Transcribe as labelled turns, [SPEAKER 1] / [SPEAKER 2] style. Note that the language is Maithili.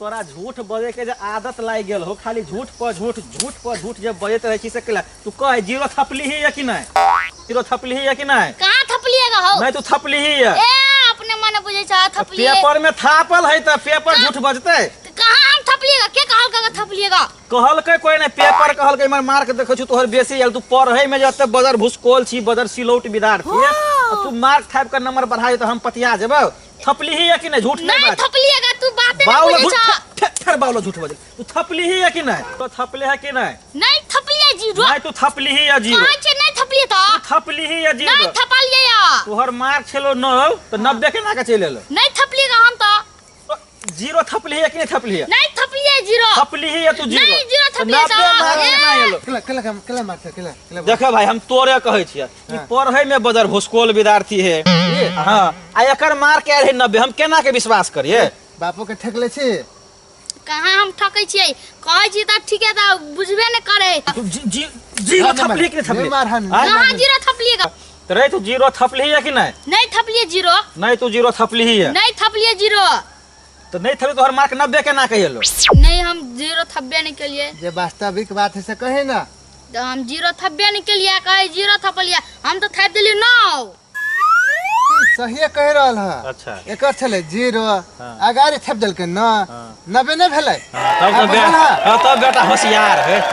[SPEAKER 1] तोरा झूठ बजै के जे आदत लागि गेल हो, खाली झूठ पर झूठ, झूठ पर झूठ जे बजैत रहै छी से केला? तू कह, जीरो थपलीही या कि नहि? जीरो थपलीही या कि नहि?
[SPEAKER 2] कहाँ थपलिएगा हो?
[SPEAKER 1] नहि, तू थपलीही या।
[SPEAKER 2] ए, अपने मन बुझै छ थपलिए।
[SPEAKER 1] पेपर में थापल है त पेपर झूठ बजतै?
[SPEAKER 2] कहाँ हम थपलिएगा? के कहल का थपलिएगा?
[SPEAKER 1] कहलकै कोई नहि, पेपर कहलकै। इमहर मार्क देखै छु तोहर बेसी आयल। तू पढ़ै में जते बदर भुसकोल छी, बदर सिलौट विद्यार्थी, आ तू मार्क थापि के नंबर बढ़ाई त हम पतिया जेबौ। थपलीही या कि नहि? झूठ नहीं
[SPEAKER 2] नहीं
[SPEAKER 1] बाज।
[SPEAKER 2] थपलिएगा, तू बाते नहीं
[SPEAKER 1] बाउला
[SPEAKER 2] बुझै
[SPEAKER 1] झूठ
[SPEAKER 2] छ।
[SPEAKER 1] ठेर बाउला झूठ बजल। तू थपलीही या कि नहि? तो थपले है कि नहि?
[SPEAKER 2] नहीं थपलिए जीरो।
[SPEAKER 1] नहीं, तू थपलीही या जीरो।
[SPEAKER 2] कहाँ छे नहीं थपलिए तो?
[SPEAKER 1] तू थपलीही या जीरो।
[SPEAKER 2] नहीं थपलिए या।
[SPEAKER 1] तोहर मार्क छेलो 9 तो 90 केना के चलि एलो?
[SPEAKER 2] नहीं थपलिएगा हम तो।
[SPEAKER 1] जीरो थपली है कि नहीं थपली है?
[SPEAKER 2] नहीं थपलिए जीरो।
[SPEAKER 1] थपली है तू जीरो।
[SPEAKER 2] नहीं, जीरो थपली
[SPEAKER 1] 90
[SPEAKER 2] है।
[SPEAKER 1] मार्क
[SPEAKER 2] ए।
[SPEAKER 1] केना एलो?
[SPEAKER 3] केला केला केला मार केला केला।
[SPEAKER 1] देखो भाई, हम तोरे कहै छियै, ई पढ़ै में बदर भुसकोल विद्यार्थी है। हाँ, आ एकर मार्क आयल है 90, हम केना के विश्वास करिए?
[SPEAKER 3] बापो के ठकले छी।
[SPEAKER 2] कहाँ हम ठकै छियै? कहै छी तऽ ठीके, तऽ बुझबे नहि करै।
[SPEAKER 1] तू जीरो
[SPEAKER 3] हाँ,
[SPEAKER 1] थपली कि नहीं थपली?
[SPEAKER 3] नहीं मार, हाँ,
[SPEAKER 1] आँय?
[SPEAKER 2] कहाँ जीरो थपलिएगा?
[SPEAKER 1] तो रे, तू जीरो थपली है कि नहीं?
[SPEAKER 2] नहीं थपलिए जीरो।
[SPEAKER 1] नहीं, तू जीरो थपली ही है।
[SPEAKER 2] नहीं थपलिए जीरो।
[SPEAKER 1] तो नहीं थपली, तोहर मार्क 90 केना के एलो?
[SPEAKER 2] नहीं, हम जीरो थपबे नहीं केलिए।
[SPEAKER 3] जे वास्तविक बात है से कहे ना।
[SPEAKER 2] तऽ हम जीरो थपबे नहीं केलिए, कहै जीरो थपलिए, हम तऽ थापि देलिए 9।
[SPEAKER 3] सहिए कहि रहल है।
[SPEAKER 1] अच्छा।
[SPEAKER 3] एकर छलै जीरो,
[SPEAKER 1] हाँ।
[SPEAKER 3] अगाड़ी थेप देलकै न,
[SPEAKER 1] हाँ।
[SPEAKER 3] 90 नहि भेलै।
[SPEAKER 1] तब तो
[SPEAKER 3] आब बुझल है?
[SPEAKER 1] हाँ, तब बेटा होशियार है।